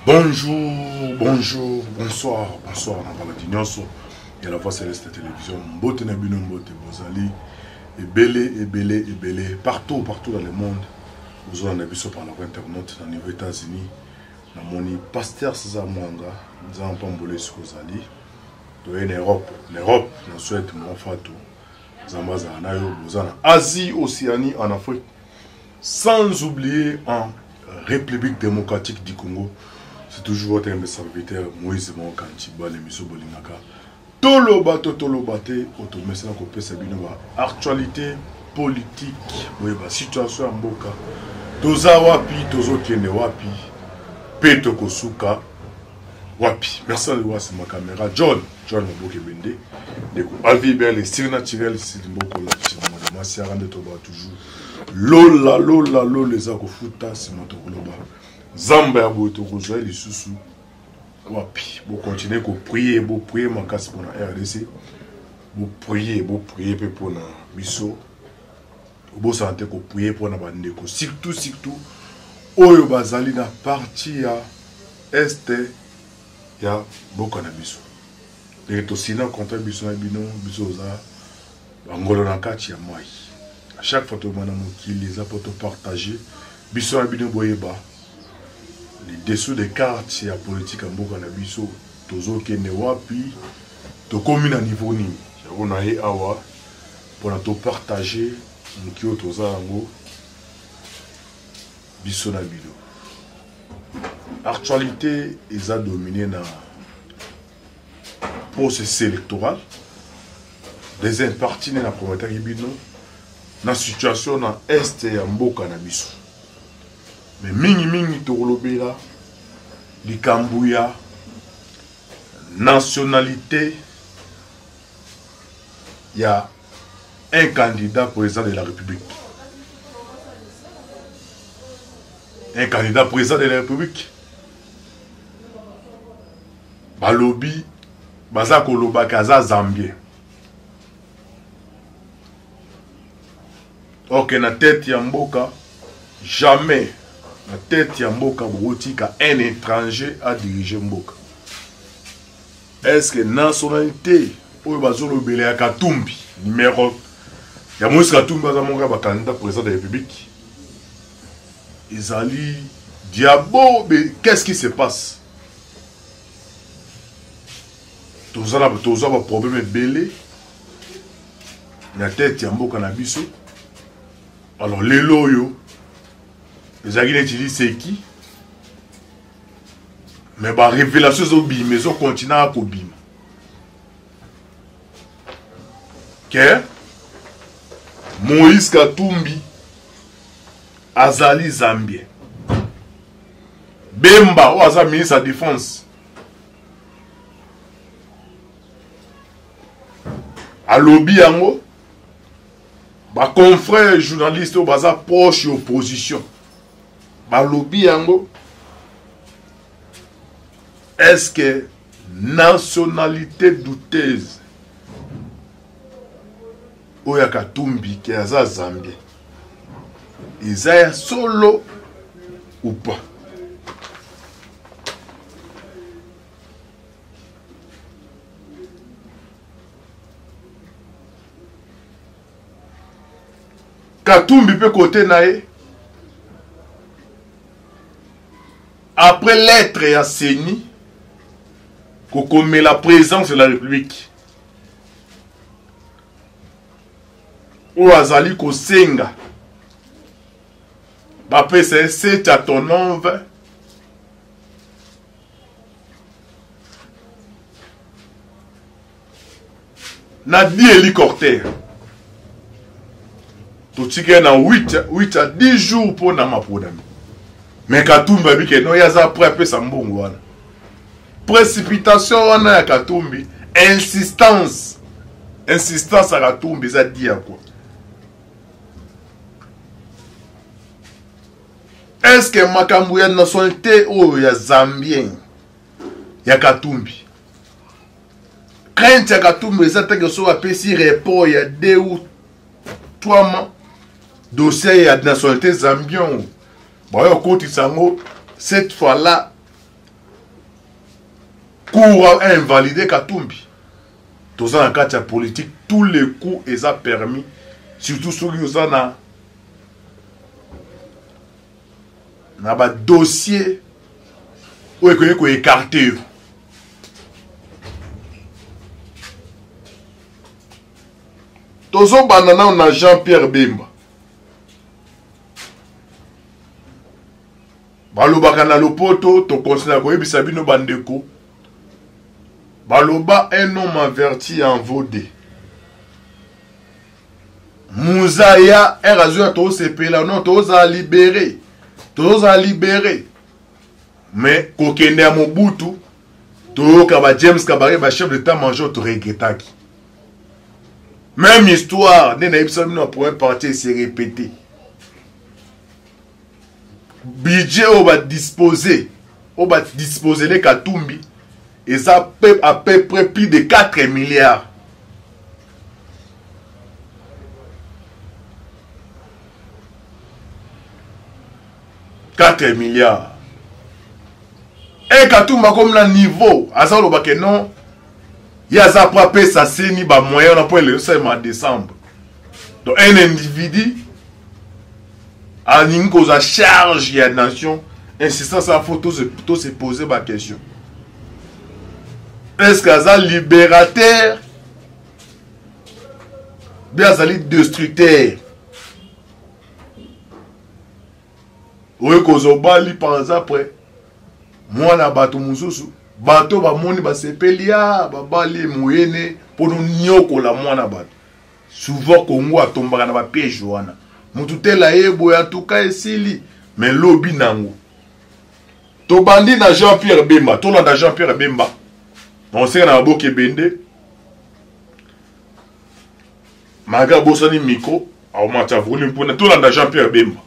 Bonjour, bonjour, bonsoir, bonsoir na balandi nyonso ya la voix céleste télévision. Mbote na bino mbote bozali ebele ebele ebele partout partout dans le monde. Bozolanda biso par la voie internet na niveau États-Unis. Namoni pasteur César Mwanga, Nzambe apambola esika ozali. Toye na Europe, na Europe na Suède mwa Fatou. Nzambe azala na yo, boza na Asie, Océanie, en Afrique. Sans oublier en République démocratique du Congo, c'est toujours votre humble serviteur Moïse Mokanchi, bale miso bolingaka. Toloba to toloba te, otomesana kopesa bino ba actualité politique, boyeba situation ya mboka. Toza wapi, tozokende wapi, pe tokosuka wapi. Merci à Liwas ma caméra John, John Maboke Bende, ndeko Avi Belle, style naturel, style mboko la masiara nde toba toujours. Lola lola lola eza kofuta nsima tokoloba zamba ya boye tokozwa ye lisusu wapi. Bokontinue koprie, boprie makasi mpona RDC, boprie boprie mpe mpona biso. Bobosana te koprie mpona bandeko surtout surtout oyo bazali na partie ya este ya mboka na biso. Ndenge tosina contrat biso na bino, biso oza bangolo na kati ya mai. À chaque fois tobima na mokili eza po to partager biso na bino, boyeba les dessous des cartes ya politique ya mboka na biso, tozokende wapi, tokomi na niveau nini. Yango na ye awa mpona to partager moki oyo toza yango biso na bino. Actualité eza dominé na processus électoral. Deuxième partie nde na prometaki bino na situation na est ya mboka na biso. Mais mingi mingi tokolobela likambo ya nationalité ya un candidat président de la République. Un candidat président de la République. Balobi baza koloba ke aza Zambien. Ok, na tête ya mboka jamais na tête ya mboka bokotika un étranger a diriger mboka. Est-ce que nationalité oyo bazolobela ya Katumbi numéro ya Moïse Katumbi aza moko ya ba candidat président de la République ezali diabo? Qu'est-ce qui se passe? Toza na toza ba problème ebele na tête ya mboka na biso. Alors lelo oyo ezalaki neti liseki, mais ba révélation ezobima, ezokontinue kobima ke Moïse Katumbi azali Zambien. Bemba oyo aza ministre ya défense alobi yango. Ba confrères journalistes oyo baza proche ya opposition balobi yango. Est-ce que nationalité douteuse oyo ya Katumbi ke aza Zambien eza ya solo ou pas? Katumbi pe kote na ye après lettre ya CENI kokomela présidence de la République oyo azali kosenga bapesa ye 7 à na 10 hélicoptère totikeli na 8 à 10 jours mpo na maponami. Mais Katumbi abike no ye aza prêt apesa mbongo wana. Précipitation wana ya Katumbi, insistance ya Katumbi eza di ya quoi? Est-ce que makambo ya nationalité oyo ya Zambien ya Katumbi, crainte ya Katumbi eza teke soki apesi report ya 2 ou 3 mois, dossier ya nationalité zambien bayo kokotisa yango cette fois là. Cour a invalidé Katumbi. Toza na kati ya politique, tous les coups eza permis, surtout soki oza na na ba dossier oyo ekoki ko écarter yo. Tozobanda nano na Jean-Pierre Bemba. Balobaka na lopoto, tokontinua koyebisa bino bandeko, baloba un homme averti en vaut deux. Muza ya ere azoya tosepela non tozala libere, tozala libere. Mais kokende ya Mobutu toyoka ba James Kabare ba chef d'état major to regrettaki. Même histoire nde nayebisa bino na première partie se répéter. Budget oyo ba disposer oyo ba disposele Katumbi eza à peu près plus de 4 milliards. 4 milliards. E Katumbi akomi na niveau aza koloba ke non ye aza po apesa seni ba moyen wana po esalema décembre. Donc un individu alingi kozwa charge ya nation, insistance ya faut to se poser ba question. Est-ce que aza libérateur bien azali destructeur? Oyo kozwa obali par exemple mwana bato mosusu, bato bamoni basepeli ya babali moyene mpo nonyokola mwana bato. Souvent Congo atombaka na ba piège wana, mutu tela ye boye en tout cas esili, mais lobi nango tobandi na Jean-Pierre Bemba, tolanda Jean-Pierre Bemba na osenga na maboke ebende malgré abosani micro aomata volume mpona tolanda Jean-Pierre Bemba.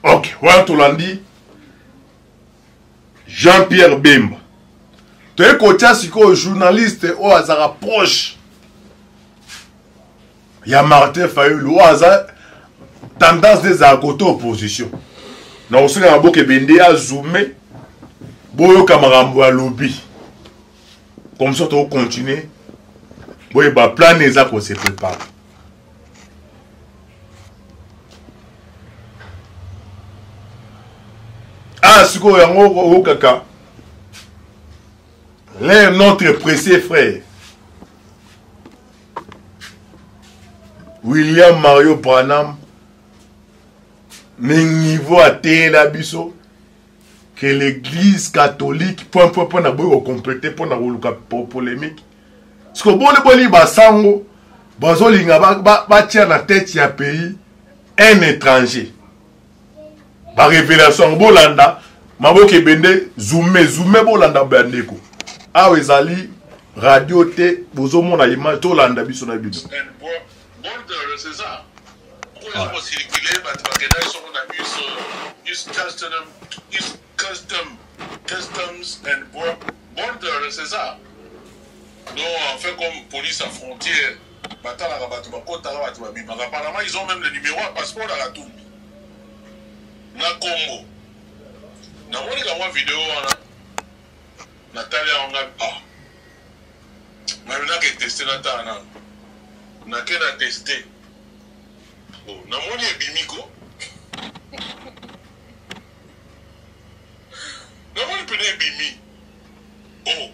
Ok, wana tolandi Jean-Pierre Bemba. Toye kotia sikoyo journaliste oyo azalaka proche ya Martin Fayulu, oyo aza tendance ezala kote opposition. Na kosenga na boke bende azume boyoka makambo alobi. Comme ça to continuer boyeba plan eza ko se préparer. Ah, sikoyo yango oyokaka l'un notre précieux frère William Mario Branham ne niveau ateyela biso que l'église catholique point point point na boyi kokomplete mpo na koluka polémique. Siko boni boni basango bazolinga batia na tête ya pays un étranger. Ba révélation yango bolanda maboke ebende zume zume bolanda bandeko. Awa ezali radio te, bozomona image, tolanda biso na bino. Border, c'est ça. Pourquoi ils ont circulé, bah, tu vas gagner, ils sont na US, US Custom, US Custom, Customs and Border, c'est ça. Donc, en fait, comme police à frontière, batalaka bato, bakotaka bato, babimaka. Apparemment, ils ont même le numéro à passeport à la Tumbi. Na Congo. Namoni ka mwa video wana. Natali yango nga, ah. Mabe nake tester natala nanu. Nake na tester. Oh, namoni ebimi ko. Namoni pene ebimi. Oh,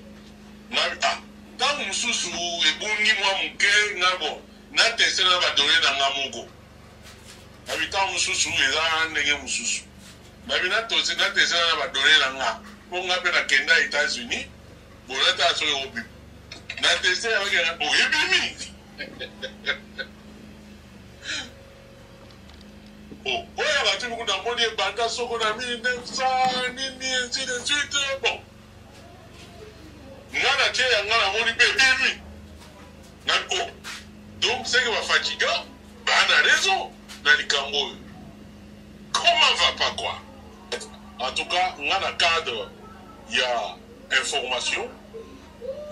na ah, ntango mosusu ebungi mwa moke nga bon, na tester na ba données na nga moko. Nabi ntango mosusu eza ndenge mosusu. Nabi natose natese na badone na nga mpo nga mpe nakenda États-Unis bolata soki ekobima na teste yango oyebimi oh, oyo bato moko namoni ebanda soko na 1900 nini ainsi de suite. Bon, nga na tie ya nga namoni mpe ebimi na o oh, donc seke bafatiga baa na raison na likambo oyo. Comment va pas quoi? En tout cas, nga na cadre ya information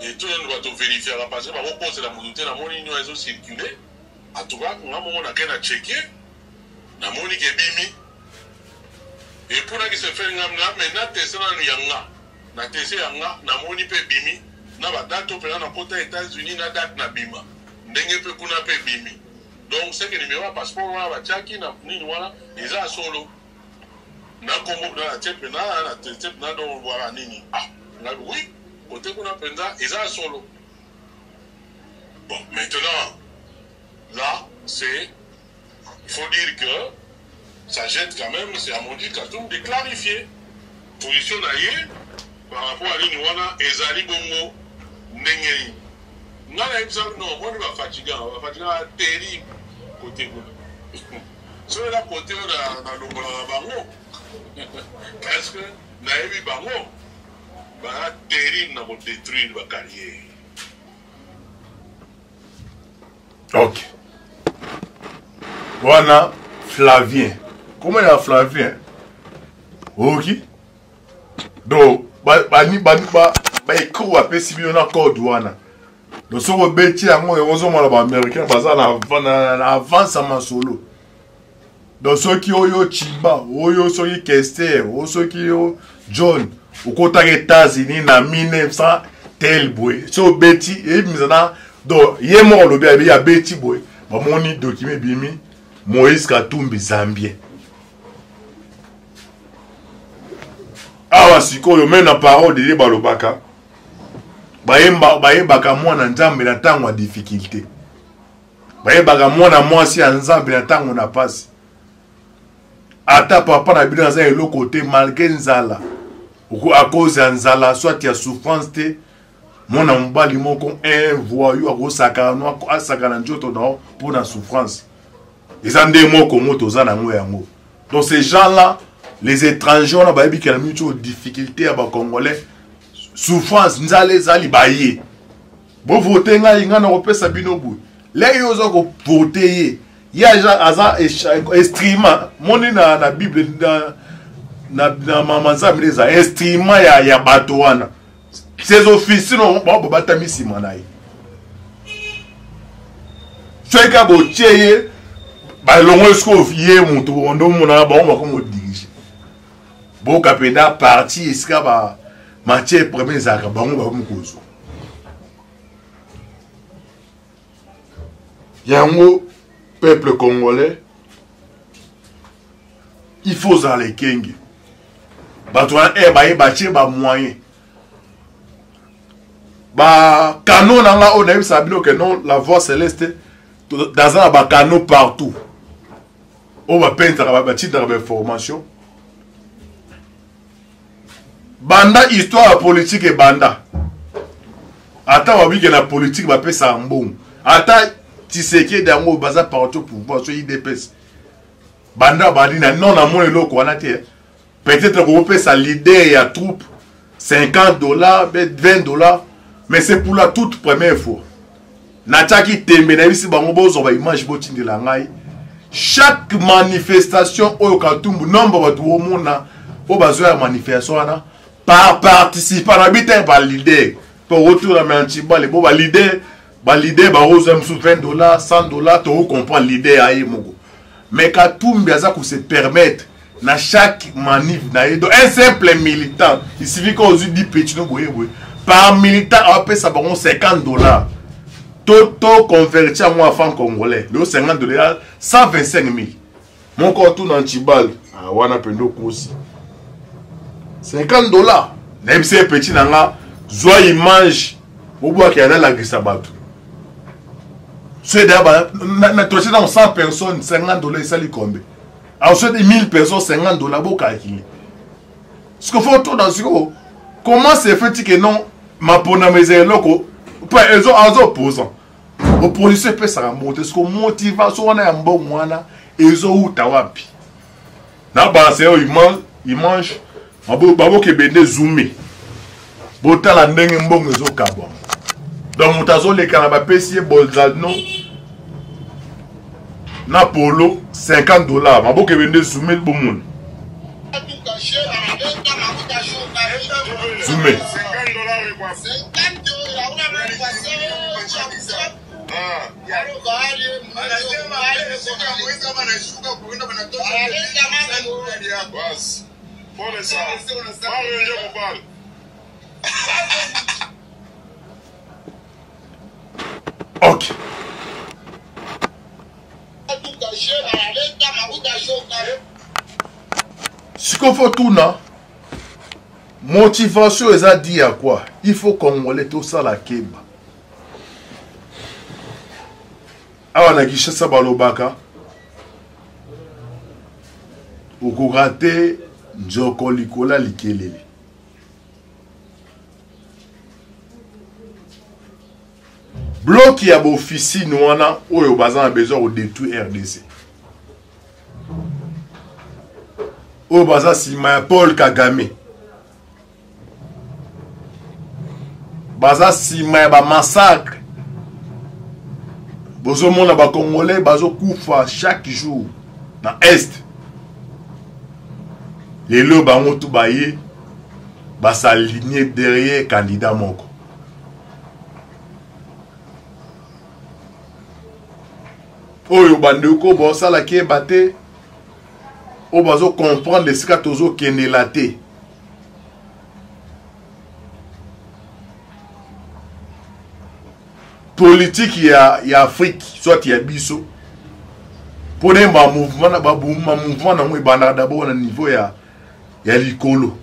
et tout nanu bato verifiaka parce que bakokosela moto te. Namoni nini oyo ezocircule. En tout cas, nga moko nake na cheke, namoni ke ebimi epunaki sefeli nga na me na teste nanu ya nga, na teste ya nga, namoni mpe ebimi na badate oyo mpena nakota États-Unis na date na bima ndenge mpe kuna mpe ebimi. Donc c'est que numéro ya passeport wana batiaki na nini wana eza ya solo na kombo na natie mpena na teste mpena. Donc voilà nini. Ah, nga oui, kote kuna mpenza eza ya solo. Bon, maintenant là, c'est il faut dire que ça jette quand même, c'est à Moïse Katumbi de clarifier position na ye par rapport à nini wana ezali bongo ndenge nini. Nga nayebisa no omoni bafatigant, bafatigant terrible kote kuna. Soki eza kote oyo nalongolaka bango parce que nayebi bango baza terrible na kodétruire bacarrière. Ok, wana Flavien, comment ya Flavien? Oki donc baécrou bapesi bino na code wana. Donc soki obeti yango, ozomona baaméricain baza na avance ya masolo. Donc soki oyo Chiba, oyo soki Kester, oyo soki yo John, okotaka États-Unis na 1900 tel boye, so obeti eyebimisa na. Donc ye moko alobi abi abeti boye, bamoni document ebimi, Moïse Katumbi Zambien. Awa sikoyo me na parole de Dieu balobaka, bayebaka mwana Nzambe na ntango ya difficulté, bayebaka mwana mwasi ya Nzambe na ntango na pasi. Ata papa na bino aza eloko te, malgré nzala, à cause ya nzala soit ya souffrance te, mwana mobali moko un voyou akosakana no asakana nzoto na yo mpo na souffrance. Eza nde moko mo toza nango yango. Donc ces gens là, les étrangers wana, bayebi ke na miniti oyo difficulté ya bacongolais, souffrance, nzala ezali, baye bovote ngai, ngai nakopesa bino boye. Lei oyo oza kovote ye, ye aza instrument. Moni na Bible na mama Nzambe nde eza instrument ya bato wana, ses officiers no bao babatami nsima na ye. Soki kaka botie ye, balongoli sikoyo ye moto bokondo omona bango bakomo dirige. Boka mpenza parti esika ba matière première ezalaka, bango bakomi kozwa yango. Peuple congolais, il faut ozala ekenge. Bato wana e baye batie bamoyen bakano na nga oyo nayebisaka bino ke non, la Voix céleste naza na bakano partout oyo bapentaka, batindaka bainformation. Banda histoire ya politique ebanda, ata babike na politique bapesaka mbongo, ata Tshisekedi yango baza parti au pouvoir so UDPS, banda bali na non, namona eloko wana te. Peut-être kokopesa leader ya troupe 50 $, 20 $, mais c'est pour la toute première fois. Natiaki tembe, nayebisi bango bozwa baimage, botindela ngai chaque manifestation oyo Katumbu, nombre bato omona oyo bazwa ya manifestation wana par participant na bi te, par leader mpo otura me antibale bo baleader, baleader bakozwa mosusu 20 $, 100 $, tokocomprendre leader aye moko. Mais Katumbi aza kose permettre na chaque manif na ye, donc un simple militant, il suffit que ozwi 10 petit no boye boye par militant, apesa bango 50 $. To converti yango en franc congolais lelo, 50 $, 125 000. Moko otuna ntibal, ah, wana mpenza okosi, 50 $. Nayebisa ye, petit na nga, zwa image obwaki, analakisa bato. Soki deja na tosi ntango 100 personnes, 50 $ esali combien? Alors soki 1000 personnes, 50 $, bocalcule. Ce qu'il faut tona sikoyo, comment se fait-il que non maponama eza eloko mpe aza opposant, opposition epesaka mbongo te? Siko motivation wana ya mbongo wana ezowuta wapi? Na balance oyo image babokebende zume, botala ndenge mbongo ezokabwama. Donc moto azoleka na bapesi ye bolzano na polo 50 $, maboko ebende zume, bomona zume. Ok. Sikoyo faut tuna motivation eza di ya quoi? Il faut congolais tosala keba. Awa na Kinshasa balobaka okoka te nzoko likolo ya likelele. Bloc ya baofficine wana oyo baza na besoin ya kodétruire RDC, oyo baza nsima ya Paul Kagame, baza nsima ya bamassacre. Bozomona bacongolais bazokufa chaque jour na est. Lelo bango tu baye basaligne derrière candidat moko. Oyo bandeko baosalaki yeba te, oyo bazocomprendre esika tozokendela te. Politike ya Afrique, soit ya biso, mpona bamouvement na bamouvement nango ebandaka d'abord na niveau ya likolo.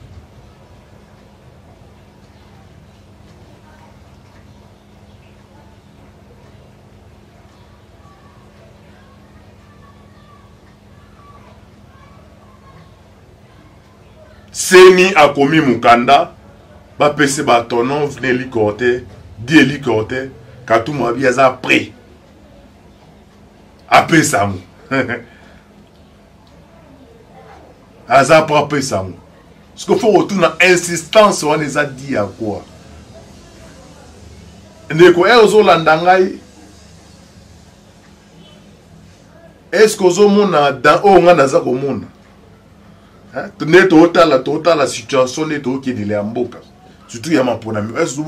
Seni akomi mokanda, bapesi batonov na hélicoptère di hélicoptère. Katumbi abi aza prêt apesa yango, aza prêt apesa yango. Parce que faut kotuna insistance wana eza di ya quoi? Ndeko e ozolanda ngai, est ce que ozomona dan oyo ngai naza komona nde totala situation nde tokendela ya mboka, surtout ya maponami? Est ce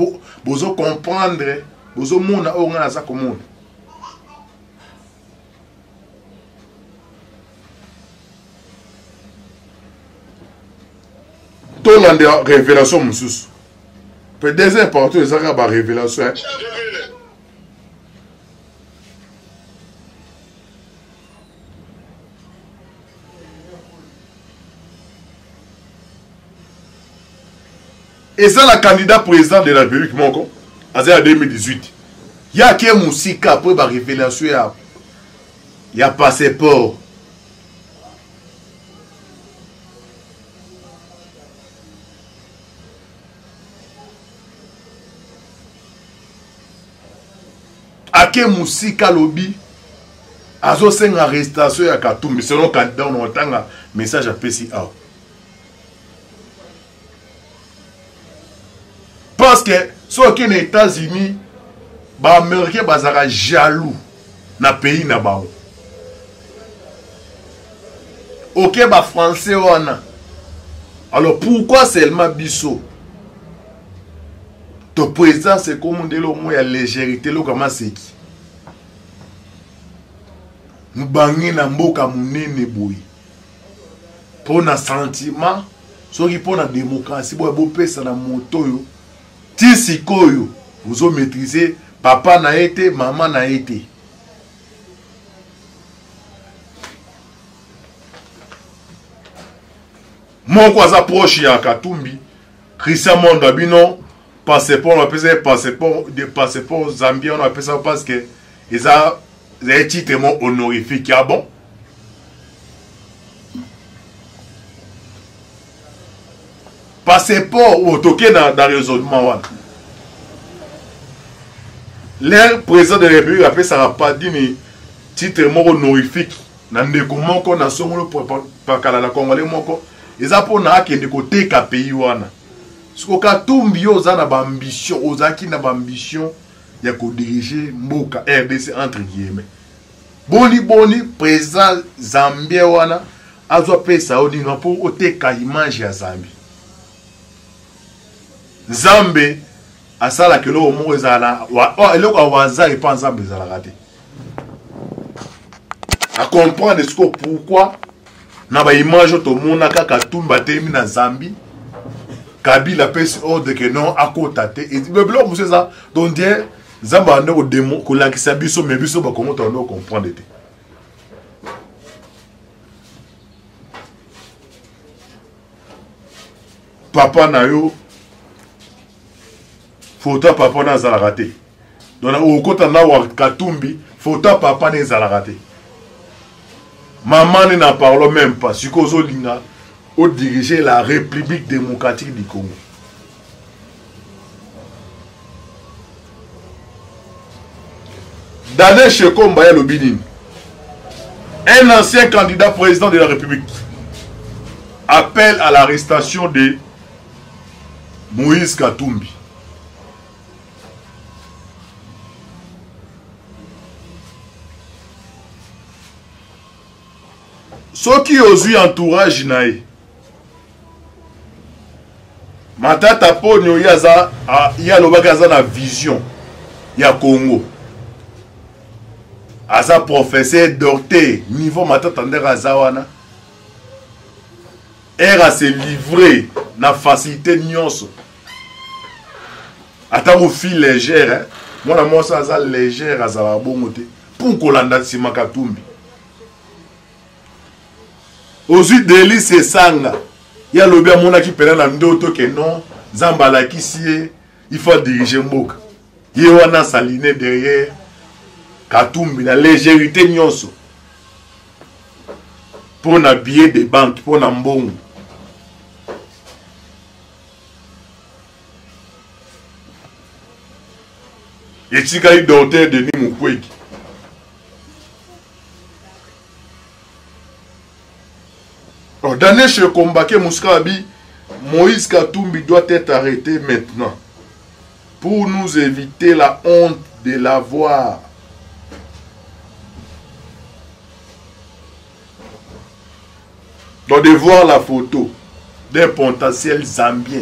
bozo comprendre, bozomona oyo ngai naza komona? Tolanda révélation mosusu mpe deuxième partie eza kaka barévélation. Eza na candidat président de la République moko aza ya 2018, ye ake mosika après barévélation ya passeport. Ake mosika, alobi azosenga arrestation ya Katumbi. Selon candidat ono otanga message apesi awa, parce que soki na États-Unis, baaméricain bazalaka jaloux na pays na bango. Ok, bafrançais wana, alors pourquoi seulement biso to présidence ekomi ndele omo ya légèreté, eloko ya maseki mobange na mboka monene boye? Mpo na sentiment, soki mpo na démocratie, boya bopesa na moto oyo ti sikoyo ozomaîtrise papa na ye te, mama na ye te. Moko aza proche ya Katumbi, Christian Mondo abino passeport bapesa ye, passeport de passeport zambien wana bapesa, parce que eza Ezali titre moko honorifique. Ah bon? Passeport oyo toke na, na raisonnement wana. L'air président de la République apesaka padini titre moko honorifique na ndeko moko na songolo pakala na congolais moko eza mpona akende koteka pays wana. Siko Katumbi yo oza na ba ambition, ozalaki na ba ambition ya kodirige mboka RDC entre guillemets. Boni boni président Zambien wana azwa pesa yo nini mpo oteka image ya Zambie. Nzambe asalaka eloko moko ezala na eloko ya waza epa Nzambe ezalaka te. A comprendre siko pourquoi na ba image oyo tomonaka Katumbi atelemi na Zambie, Kabila apesi ordre que non akota te. Biloko mosusu eza donc die Nzambe abandi kolakisa biso, mais biso bakongo tobandi kocomprendre te. Papa na yo foto ya papa na azalaka te, donc okota na wa Katumbi foto ya papa na ezalaka te, mama ne n'en parlons même pas. Sikoyo ozolinga odirige la République démocratique du Congo. Daniel Shekomba ye alobi nini? Un ancien candidat président de la République appelle à l'arrestation de Moïse Katumbi. Soki ozwi entourage na ye Matata Ponyo, ye aza, ye alobaki aza na vision ya Congo, aza professeur docteur niveau Matata ndenge aza wana, ere ase livrer na facilité nyonso, ata mofi légère hein? Mwana mwasi aza légère azalaka bongo te pour kolanda nsima Katumbi. Ozwi Delice Esanga, ye alobi amonaki mpena na ndoto ke non, Nzambe alakisi ye il faut diriger mboka. Ye wana saline derrière Katumbi na légèreté nyonso mpo na billet de banque, mpo na mbongo. Etikali docteur Denis Mukwege. Oh, Daniel Shekombake Mouskabi, Moïse Katumbi doit être arrêté maintenant pour nous éviter la honte de l'avoir. Donc de voir la photo d'un potentiel Zambien.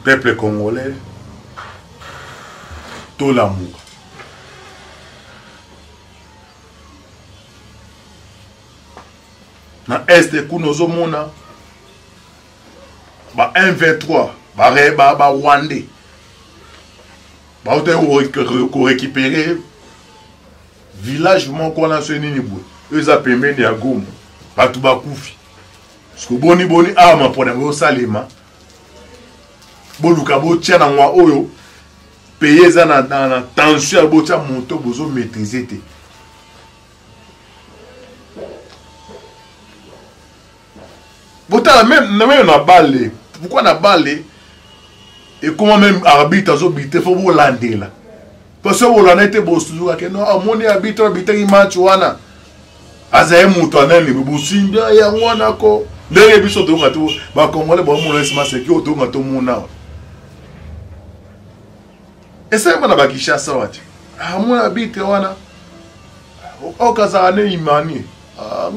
Peuple congolais, tolamuka. Na est kuna ozomona ba 123 ba ba, ba Rwandais bautaki korécupérer village moko wana so nini boye oyo eza pembeni ya Goma, bato bakufi. Siko boni boni awa mapona yango osalema, boluka botia na ngwa oyo pays eza na, na, na tension ya botia moto bozo maîtriser te. Botala même même na balle, pourquoi na balle ekoma même arbitre azobite, fo bolandela parce que bolanda ete bosuzuka ke non, amoni arbitre abitaki match wana azali moto anani bosimbi yango wana ko ndenge biso toyoka to bakongole bamona esima seki oyo toyoka tomona awa esalema na bakishasa wati amona arbitre wana okazala ne imani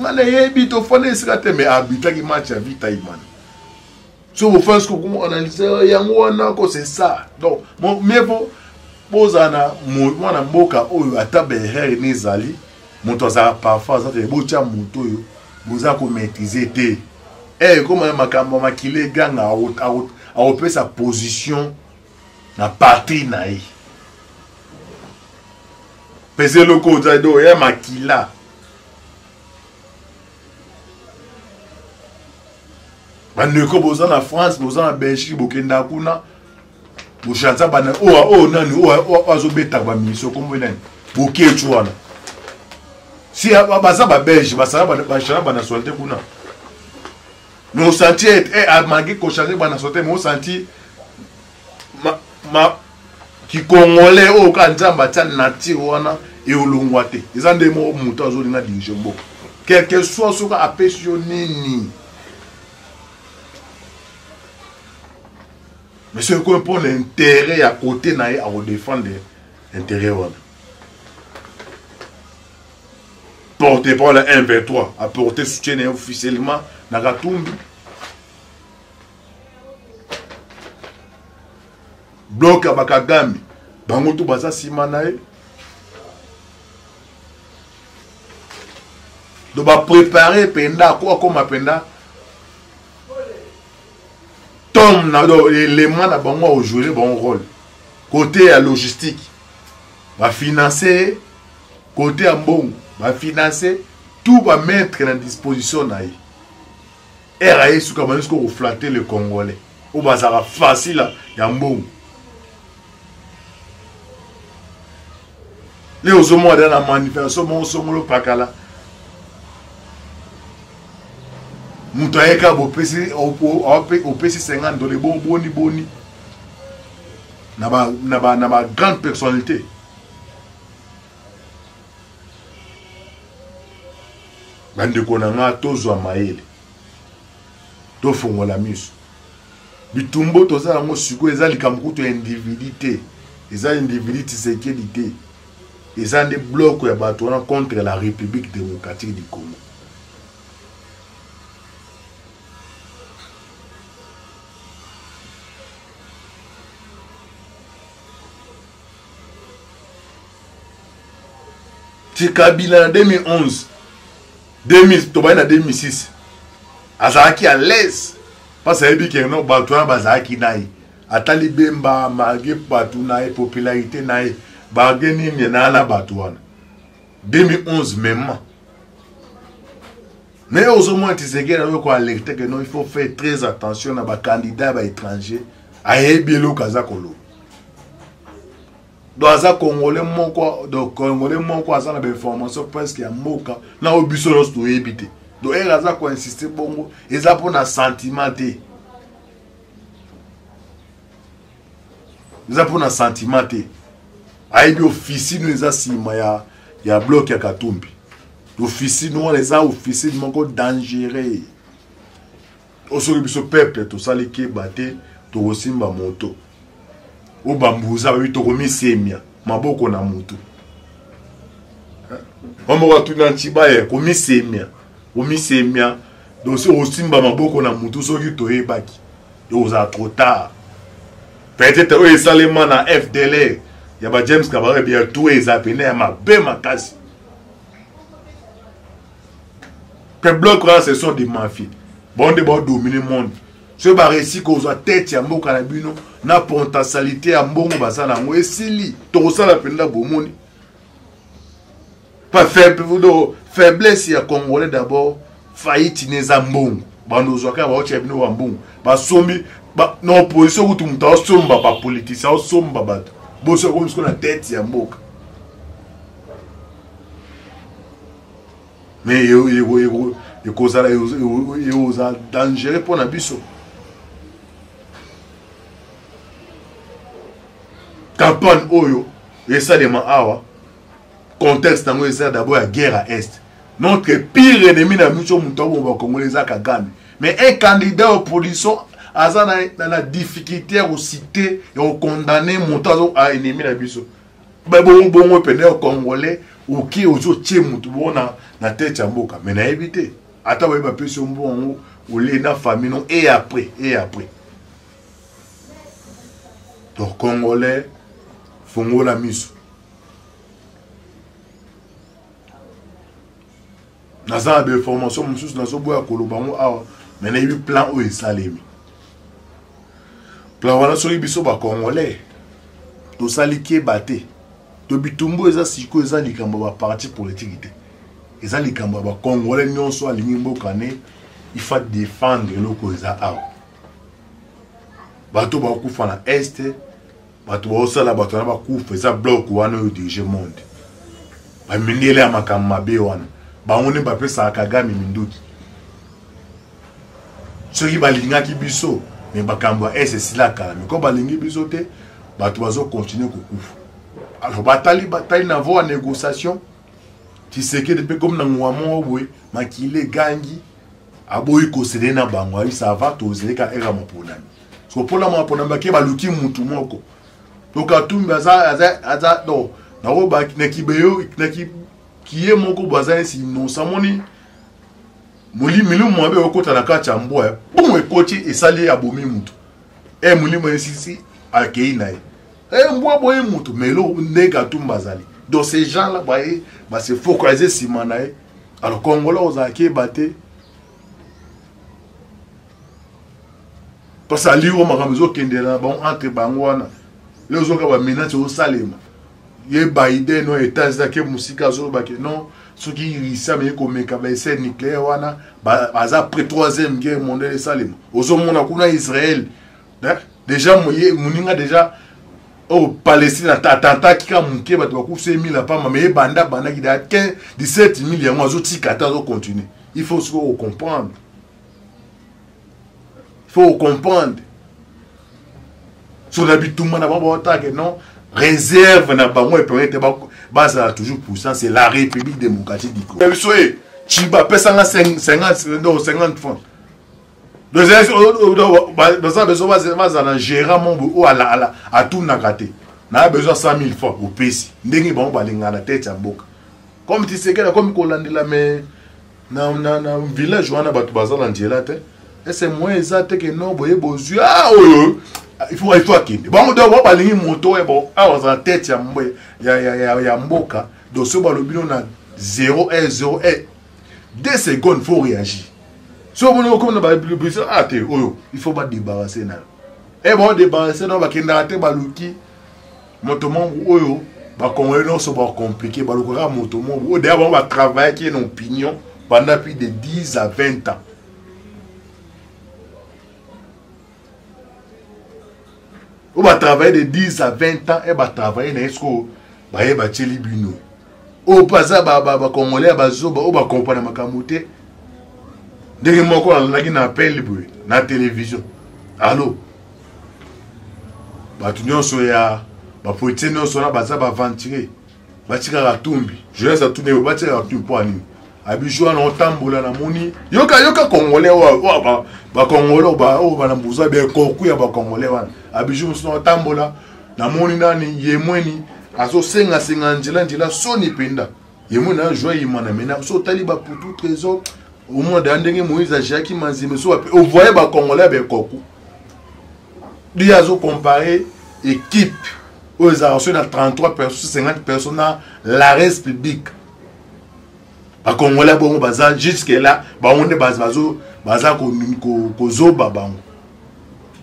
nga nayebi tofanda esika te mais abitaki match ya vita imani so bofandi siko komo analyse yango wana ko c'est ça. Donc mieux vaut bozala na mwana mboka oyo ata baerreur ne ezali, moto azala parfois aza te, botya moto oyo boza komaîtrise te. Ekoma na makambo ya makila eganga, akopesa position na patrie na ye pese eloko oza do ya makila. Bandeko boza na France, boza na Belgique, bokenda kuna. Bochanza bana oyo oyo nani oyo azobetaka bamisio kombo nani Boketshu wana. Si baza ba belge basala bachanga ba nationalité kuna. Mais osanti eh, eh malgré kochanger ba nationalité mais osanti ma, ma kikongolais oyo kaka nzambe atia nature wana eolongwa te eza nde moko moto azolinga dirige mboka quelque soit soki apesi yo nini mais soki ekomi mpo na intérêt ya kote na ye akodefendre intérêt wana. Porte-parole ya M23 apporter soutien na ye officiellement na Katumbi. Bloc ya bakagame bango to baza nsima na ye. Donc baprépare mpenza ako akoma mpenza tom na do élément na bango aojouer bango rôle côté ya logistique bafinance côté ya mbongo bafinance tout bamettre na disposition na ye ere aye suka bandi sikoyo koflate le congolais oyo bazalaka facile ya mbongo le ozomona da na manifestation moko songolo pakala moto ayeka bopesi opesi 50 dole boni boni na ba na ba na ba grande personnalité. Bandeko na nga tozwa mayele, tofongola miso. Bitumbo toza yango sikoyo eza likambo kutu ya individu te, eza individu Tshisekedi te, eza nde bloc ya bato wana contre la République démocratique du Congo. Ti Kabila na 2011 2000 tobandi na 2006 azalaki à l'aise parce ayebi ke no bato wana bazalaki na ye atali Bemba malgré bato na ye popularité na ye malgré nini na na bato wana 2011 mema. Mais ozomona Tshisekedi ayo ko alerte que non, il faut faire très attention na ba candidats ba étrangers ayebi eloko aza koloba. Donc aza congolais moko, donc congolais moko aza na ba information presque ya mboka na oyo biso nyonso toyebi te. Donc ere aza ko insister bongo eza mpo na sentiment te. Eza mpo na sentiment te. Ayebi officine eza nsima ya bloc ya Katumbi. Officine wana eza officine moko dangereux. Osoki biso peuple tosali keba te tokosimba moto. O bambuza babi tokomisemia maboko na moto. Moko atuna ntiba ya komisemia, komisemia donc soki osimba maboko na moto soki toyebaki ekozala trop tard. Peut-être oyo esalema na FDLR ya ba James Kabarebe bien tout eza pene ya mabe makasi. Pe bloc wana ce sont des mafieux. Bon nde ba dominer monde. Soki ba réussi kozwa tête ya mboka na bino na potentialité ya mbongo baza na yango esili tokosala mpenza bomoni. Pas faible, do faiblesse ya congolais d'abord faillite neza mbongo. Bando ozwaka ba otia bino ba mbongo. Basombi ba, na opposition kutu moto asomba ba politicien asomba bato. Boso komi sikoyo na tête ya mboka. Mais ekozala ekozala dangereux mpo na biso. Campagne oyo esalema awa contexte yango eza d'abord ya guerre à est. Notre pire ennemi na biso moto aboma ba Congolais eza Kagame. Mais un candidat opposition aza na difficulté ya kociter ya kokondamner moto azo a ennemi na biso. Ba bongo bongo pene ya Congolais oke ozotie moto bongo na tête ya mboka. Mais nayebi te ata boyebi bapesi yo mbongo yango olie na famille non et après et après. Donc Congolais fongola miso. Naza na ba information mosusu nazoboya koloba yango awa, mais nayebi plan oyo esalemi. Plan wana soki biso ba Congolais tosali keba te, to bitumbu eza sikoyo eza likambo ya ba parti politique te, eza likambo ya ba Congolais nyonso alingi mboka ne, il faut défendre eloko eza awa. Bato bakufa na est, Bato baosala bato wana bakufa eza bloc wana oyo dirige monde. Bamindele ya makambo mabe wana bango nde bapesaka Kagame minduki. Soki balingaki biso me makambo ya est esila kala, me ko balingi biso te, bato bazo continuer kokufa. Alors batali batali na voie ya négociation, Tshisekedi mpe komi na ngonga moko boye makila egangi, aboyi kosede na bango, ayi ça va tozeleka ere ya maponami. So mpona maponami bake baluki mutu moko to Katumbi aza aza aza non nakoba na kibeyo na ki kiye moko bo aza nesi innocent moni molimo mabe okota na kati ya mbwa bum ekoti esali abomi mutu e molimo esisi akei na ye e mbwa boye mutu mais eloko nde Katumbi azali. Donc ces gens là baye ba se focaliser nsima na ye. Alors congolais ozala keba te parce que aliro makambo ezokendela na bango entre bango wana lelo ozoka bamenace osalema ye Biden oyo États-Unis ake mosika azoloba ke non, soki Russie ameki komeka baessai nucléaire wana baza près troisième guerre mondiale esalema. Ozomona kuna Israël déjà moninga déjà oyo Palestine atantaki kaka moke bato bakufi emila pamba, mais ebanda bandaki da 15 17 000 yango azotika te, azocontinue. Il faut sikoyo kocomprendre, il faut comprendre so na bitumba na bango baotake non réserve na bango epermettre bazala toujours puissant, c'est la République démocratique du Congo. Biso ye Chiba apesanga 50 non 50 francs baza besoin bazala na gérant mo oyo atunaka te na besoin 100 000 francs opesi ndenge bango balingana na tete ya mboka comme Tshisekedi akomi kolandela me na, na, na village wana bato baza na nzela te ese moyen eza te ke non boye bozwi ah oyo il faut akende bango donc bango balingi moto oyo bon awa aza na tete ya, ya, ya, ya, ya mboka. Donc soki balobi no na 0 1 0 1 2 secondes faut réagir. Soki omoni okomi na babiso ah te oyo il faut badébarrasser na yo e bao débarrasser na yo bakendaka te baluki moto moko oyo bakongole nyonso bacomplike balukaka moto moko oyo deya bango batravaillaki ye na opinion pendant plus de 10 à 20 ans. Oyo batravaille de 10 à 20 ans e batravaille na ye sikoyo baye batieli bino oyo mpe aza bakongolais ya bazoba oyo bakompana makambo te. Ndenge moko nalandaki na appel boye na télévision, allo bato nyonso ya bapoliticien nyonso wana baza baaventurier, batikaka Katumbi. Jonas atuni oyo batikaka Katumbi mpo anini? Abiju wana otambola namoni yoka yoka congolais oyo bacongolais oyo bana mbuza bekoku ya bacongolais wana abiju mosusu otambola namoni nani ye mweni azosengasenga nzela nzela soni mpenza ye mweni azwa yima na mena so otali baputu trésor omona deya ndenge Moïse agiaki manzimbe so ovoye bacongolais ya bekoku li azocompare équipe oyo ezalaka soki na 33 personnes 50 personnes na la res publique. Bakongolais bongo baza jusque là bango nde baza kozoba bango.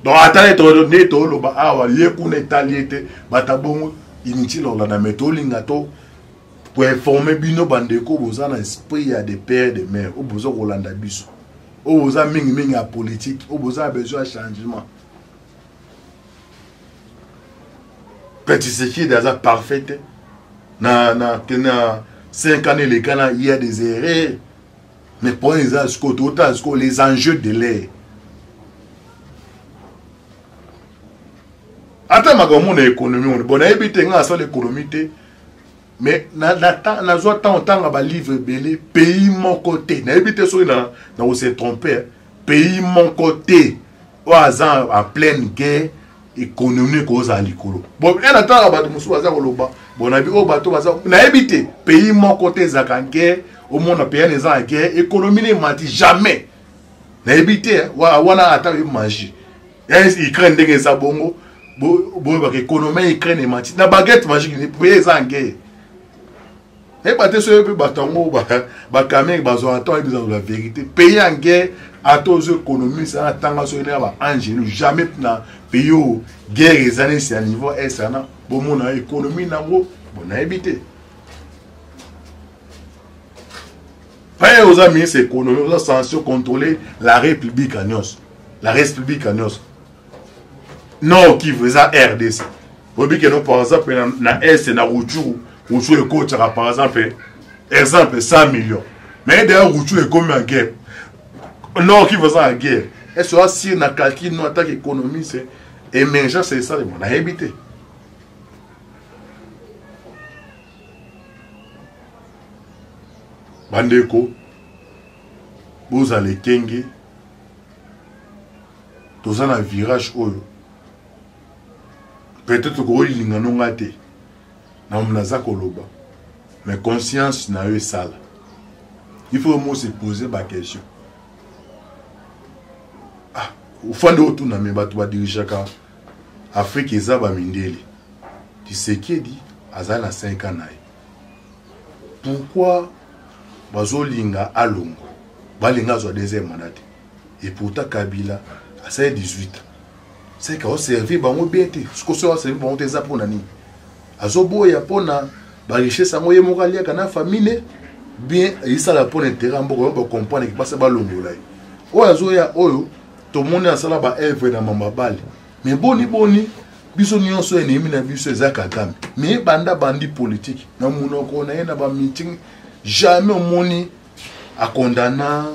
Donc ata nde toloba awa ye kuna etali ye te bato bongo inutile olanda me tolinga to koinforme bino bandeko boza na esprit ya de père de mère oyo boza kolanda biso oyo boza mingimingi ya politique oyo boza na besoin ya changement. Mpe Tshisekedi aza parfait te na, na, na 5 ans eleka na il y a des erreurs, mais point eza sikoyo totala sikoyo les enjeux de l'air ata makambo na économie wana bon nayebi te ngai asala économie te mais nazwa ntango ntanga balivre ebele pays moko te nayebi te soki nakose trompe pays moko te oyo aza en pleine guerre économie ekozala likolo bon e natanga bato mosusu baza koloba bon nayebi oyo bato baza nayebi te pays moko te ezalaka guerre omona pays wana eza na guerre économie ne emati jamais nayebi te wana ata oyebi magie Ukraine ndenge eza bongo boyebaka économie ya Ukraine emati na baguette magique pays eza en guerre yeba te soki mpe bato yango bakamere bazwaka ntango yebisa la vérité pays en guerre ata ozo économie sana ntanga soki ndenge baangelu jamais na pays oyo guerre eza nesi ya niveau est wana bomona économie nango bon nayebi te paye oza ministre économie oza censé contrôler la république ya nyonso la république ya nyonso Nord Kivu eza RDC. Oyebi ke no par exemple na, na est na Rutshuru, Rutshuru ekotaka par exemple exemple 100 millions. Mais d'ailleurs Rutshuru ekomi en guerre. Nord Kivu eza en guerre. Est-ce que asir na calcul no attaque économie c'est émergence esalema nayebi te. Bandeko bozala ekenge toza na virage oyo peut-être okolinga no nga te na naza koloba mais conscience na yo esala il faut mo se poser ba question ah ofandi otuna me bato badirigeaka afrique eza bamindele Tshisekedi aza na 5 ans na ye pourquoi bazolinga alongwa balinga azwa deuxième mandat te et pourtant kabila asali 18 ans seke aoservir bango bien te sikoyo soki aoservir bango te eza mpona nini azoboya mpona barichesse yango ye moko aliaka na famille ne bien esala mpona intérêt ya mboka yango bacomprendre ke basa balongola ye oyo azoya oyo tomoni asala baevre na mambabale mais boni boni biso nyonso enemi na biso eza kagame mais banda bandi politike na monoko na ye na bameeting jamais omoni akondana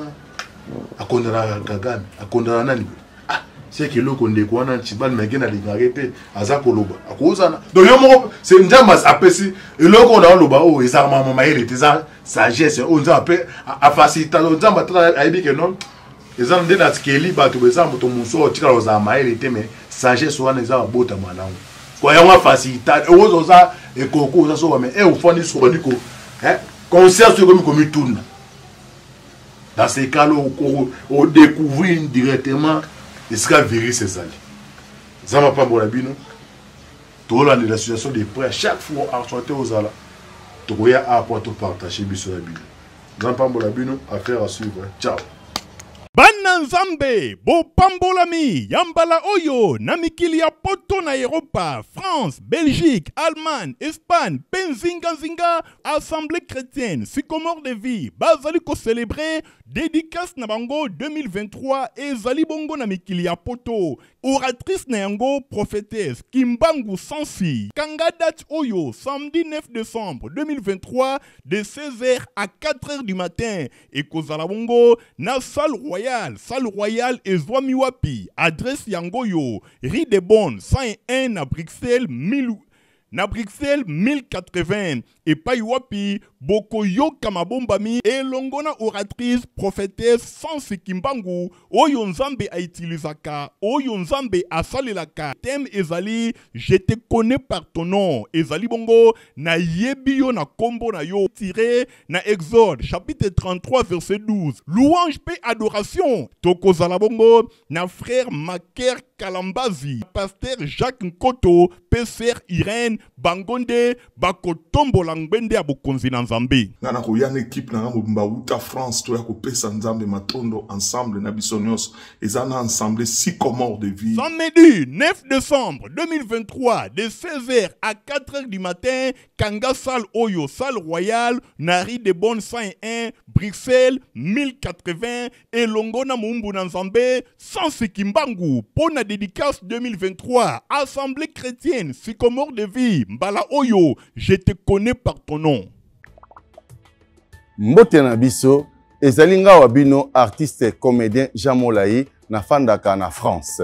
akondanaka kagame akondana nani boye ah seke eloko ndeko wana ntibali meke nalingaka ye te aza koloba akozana donc yo moko se nzambe apesi eloko oyo naoloba oyo ezalaka mama mayele te eza sagesse oyo nzambe ape afacilita nzambe ata ayebi ke non eza nde na skeli bato eza moto mosusu oyo otikala kozala mayele te mais sagesse wana eza babotama nango ko yango afacilita okoza oza ekoko oza soba mais e ofandi soki obandi ko conscience ekomi komituna dans ce cas là odécouvrir directement esika virus ezali nzambe apambola bino tolandela situation de près chaque fois actualité ozala tokoya awa mpo topartage biso na bino nzambe apambola bino affaire à suivre ciao Bana Nzambe, bopambolami ya mbala oyo na mikili ya poto na Eropa, France, Belgique, Allemagne, Espagne mpe nzinganzinga, Assemblée chrétienne Sycomore de vie bazali ko célébrer dédicace na bango 2023 ezali bongo na mikili ya poto. Oratrice na yango prophétesse Kimbangu Sansi. Kanga date oyo samedi 9 décembre 2023 de 16h à 4h du matin ekozala bongo na salle royale. Salle royale ezwami wapi? Adresse yango yo rue de Bonne 101 na Bruxelles 1000 na Bruxelles 1080 epai wapi bokoyoka mabombami elongo na oratrice prophétesse Sansi Kimbangu oyo Nzambe autilisaka, oyo Nzambe asalelaka. Thème ezali je te connais par ton nom, ezali bongo nayebi yo na kombo na yo, tiré na Exode chapitre 33 verset 12. Louange pe adoration tokozala bongo na frère Maker Kalambazi, pasteur Jacques Nkoto pe sœur Irène, bango nde bakotombola ngbende ya bokonzi na Nzambe. Nga nakoya na equipe na nga mobimba wuta France toya kopesa Nzambe matondo ensemble na biso nyonso eza na ensemble Sycomore de vie. Samedi 9 décembre 2023 de 16h à 4h du matin, kanga salle oyo, salle royale na rue de Bonne 101 Bruxelles 1080 elongo na moumbu na Nzambe Sansi Kimbangu mpo na dédicace 2023 Assemblée chrétienne Sycomore de vie mbala oyo je te connais par ton nom. Mbote na biso ezali nga wa bino artiste comédien Jean Molayi nafandaka na France.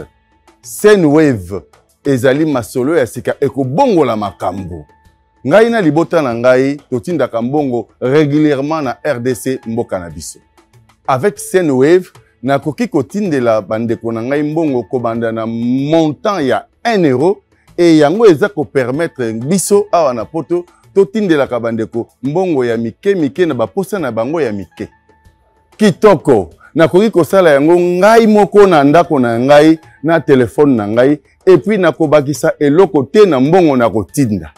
Sendwave ezali masolo ya sika ekobongola makambo. Ngai na libota na ngai totindaka mbongo régulièrement na RDC mboka na biso. Avec Sendwave nakoki kotindela bandeko na ngai mbongo kobanda na montant ya 1 euro e yango eza kopermettre biso awa na poto totindelaka bandeko mbongo ya mike mike na baposa na bango ya mike. Kitoko! Nakoki kosala yango ngai moko na ndako na ngai na telefone na ngai epuis nakobakisa eloko te na mbongo nakotinda.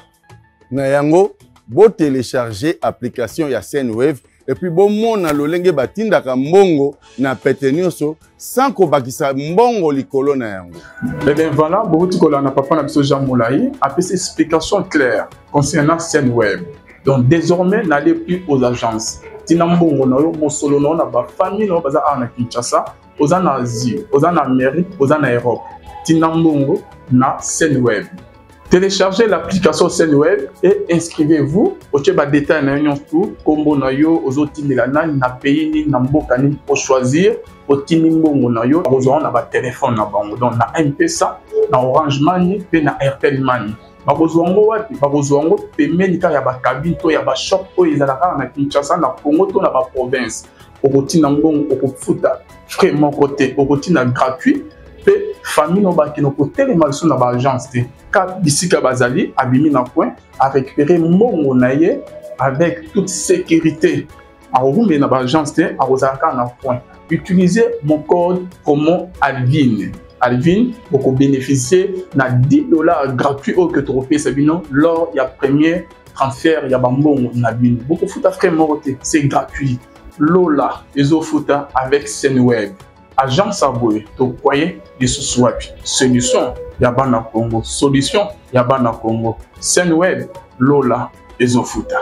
Na yango, botelecharge application ya Sendwave epuis bomona lolenge batindaka mbongo na pete nyonso sans kobakisa mbongo likolo na yango. Eh bien voilà, bouti kolanda papa na biso Jean Moulayi apesi explication claire concernant Sendwave. Donc désormais n'allez plus aux agences. Tina mbongo na yo mosolo na yo na ba famille na yo baza awa na Kinshasa, oza na Asie, oza na Amérique, oza na Europe. Tina mbongo na Sendwave. Téléchargez l'application Sendwave et inscrivez-vous. Otie ba détails na yo nyonso tout, kombo na yo, ozotindela nani, na pays nini, na mboka nini, ochoisir, otindi mbongo na yo, okozwa na ba téléphone na bango. Donc na M-Pesa, na Orange Money pe na Airtel Money. Bakozwa yango wapi? Bakozwa yango pembeni kaka ya ba cabine to ya ba shop oyo ezalaka kaka na Kinshasa, na Congo to na ba province. Okotinda mbongo, okofuta frais moko te, okotinda gratuit pe famille no bakende kotelema lisusu na ba agence te. Ka bisika bazali, abimi na coin, a récupérer mbongo na ye avec toute sécurité. Akokumbela na ba agence te, akozala kaka na coin. Utilisez mon code promo Alvin. Alvin, boko bénéficier na 10 $ gratuit oyo que tokopesa bino lors ya premier transfert ya bambongo na bino. Bokofuta frais moko te, c'est gratuit. Lola ezofuta avec Sendwave. Agence ya boye tokwaye lisusu wapi? Solution ya bana Congo, solution ya bana Congo. Sendwave, Lola ezofuta.